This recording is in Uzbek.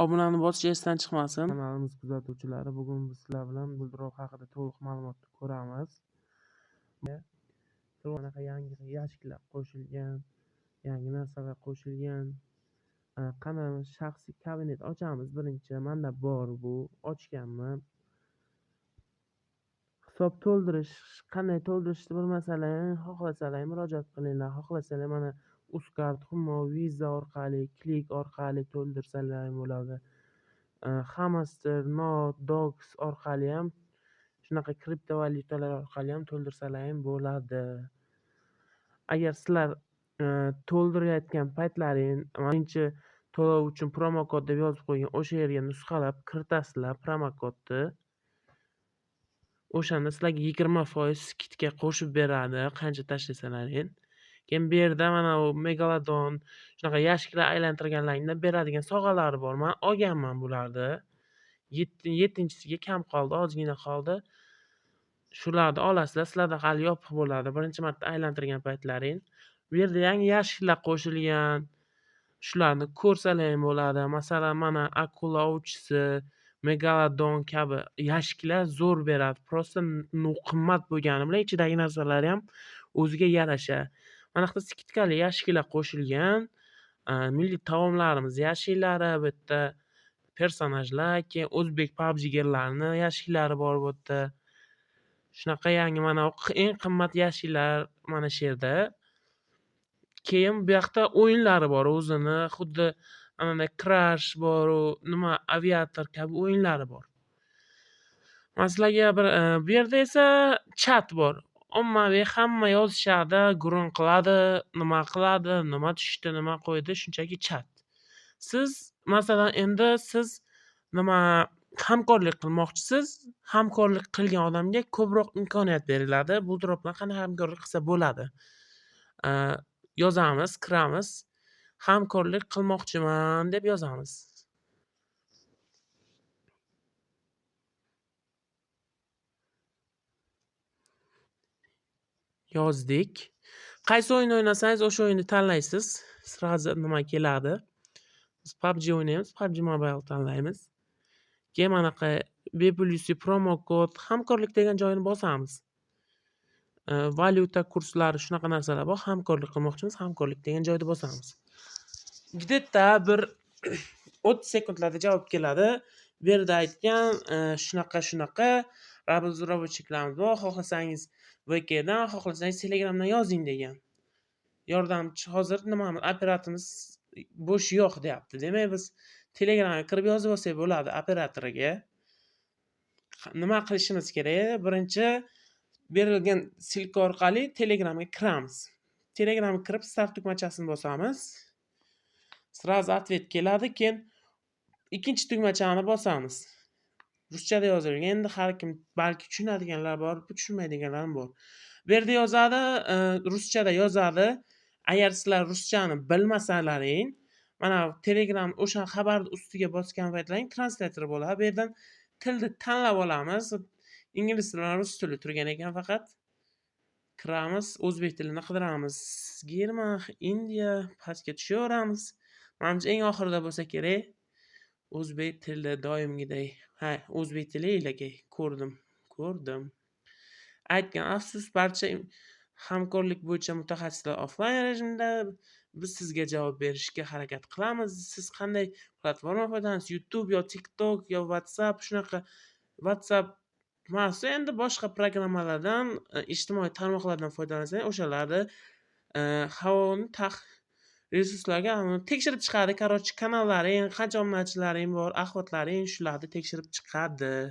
Obunani bosish esdan chiqmasin. Kanalimiz kuzatuvchilari, bugun biz sizlar bilan Buldrop haqida to'liq ma'lumotni ko'ramiz. Anaqa yangi yashiklar qo'shilgan, yangi narsalar qo'shilgan. Qani shaxsiy kabinet ochamiz birinchi. Menda bor bu, ochganman. Hisob to'ldirish, qanday to'ldirishni bilmasalar, xohlasalar murojaat qilinglar, xohlasalar mana Uzcard, Humo, Visa orqali, Click orqali to'ldirsalar ham bo'ladi. Hamster, Not, Dogs orqali ham shunaqa kriptovalyutalar orqali ham to'ldirsalar ham bo'ladi. Agar sizlar to'ldirayotgan paytlaring birinchi to'lov uchun promokod deb yozib qo'ygan, o'sha yerga nusxalab kiritasizlar promokodni. O'shanda sizlarga 20% skidka qo'shib beradi, qancha tashlasalaring. Keyin bu yerda mana u Megalodon shunaqa yashiklar aylantirganlaringda beradigan sovg'alari bor. Men olganman bularni. Yettinchisiga kam qoldi, ozgina qoldi. Shularni olasizlar, sizlarda hali yopiq bo'ladi birinchi marta aylantirgan paytlaring. Bu yerda yangi yashiklar qo'shilgan. Shularni ko'rsalar ham bo'ladi. Masalan, mana akula ovchisi, Megalodon kabi yashiklar zo'r beradi. Prosta qimmat bo'lgani bilan ichidagi narsalari ham o'ziga yarasha. Mana bu yerda skidkali yashiklar qo'shilgan. Milliy taomlarimiz yashiklari bu yerda personajlar, keyin o'zbek PUBG'larni yashiklari bor bu yerda. Shunaqa yangi mana eng qimmat yashiklar mana shu yerda. Keyin bu yoqda o'yinlari bor o'zini, xuddi ana Crash bor, u nima aviator kabi o'yinlari bor. Man sizlarga bir bu yerda esa chat bor. Ommaviy hamma yozishadi, gurung qiladi, nima qiladi, nima tushdi, nima qo'ydi, shunchaki chat. Siz masalan endi siz nima hamkorlik qilmoqchisiz, hamkorlik qilgan odamga ko'proq imkoniyat beriladi. Buldrop bilan qanday hamkorlik qilsa bo'ladi? Yozamiz, kiramiz. Hamkorlik qilmoqchiman deb yozamiz. Yozdik. Qaysi o'yinni o'ynasangiz, o'sha o'yinni tanlaysiz. Sразу nima keladi. Biz PUBG o'ynaymiz, PUBG Mobile tanlaymiz. Keyin manaqa bepul promo kod, hamkorlik degan joyini bosamiz. Valyuta kurslari shunaqa narsalar bor. Hamkorlik qilmoqchimiz, hamkorlik degan joyda bosamiz. Gdetta bir 30 sekundlarda javob keladi. Bu yerda aytgan shunaqa shunaqa разработчикlarimiz bor, xohlasangiz VKdan, xohlasangiz Telegramdan yozing degan. Yordamchi hozir nimamiz, operatorimiz bo'sh yo'q deyapti. Demak, biz Telegramga kirib yozib olsak bo'ladi operatoriga. Nima qilishimiz kerak? Birinchi berilgan ссылка orqali Telegramga kiramiz. Telegramga kirib start tugmachasini bosamiz. Sразу ответ keladi, keyin ikkinchi tugmachani bosamiz. Ruschada yozilgan. Endi har kim balki tushunadiganlar bor, tushunmaydiganlar ham bor. Bu yerda yozadi, ruschada yozadi. Agar sizlar ruschani bilmasalaring, mana Telegram o'sha xabarni ustiga bosgan paytlaring translator bo'ladi. Bu yerdan tilni tanlab olamiz. Ingliz tili bilan rus tili turgan ekan faqat. Kiramiz, o'zbek tilini qidiramiz. German, Indiya, pastga tushaveramiz. Manimcha eng oxirida bo'lsa kerak. O'zbek tili doimgiday. Ha, o'zbek tili ilakay ko'rdim, ko'rdim. Aytgan afsus, barcha hamkorlik bo'yicha mutaxassislar offlayn rejimda. Biz sizga javob berishga harakat qilamiz. Siz qanday platforma foydalanasiz? YouTube yo TikTok yo WhatsApp, shunaqa WhatsApp emas, endi boshqa programmalardan, ijtimoiy tarmoqlardan foydalansangiz, o'shalarni havoni resurslarga tekshirib chiqadi. Karochi, kanallaring, qancha obunachilaring bor, axlatlaring, shularni tekshirib chiqadi.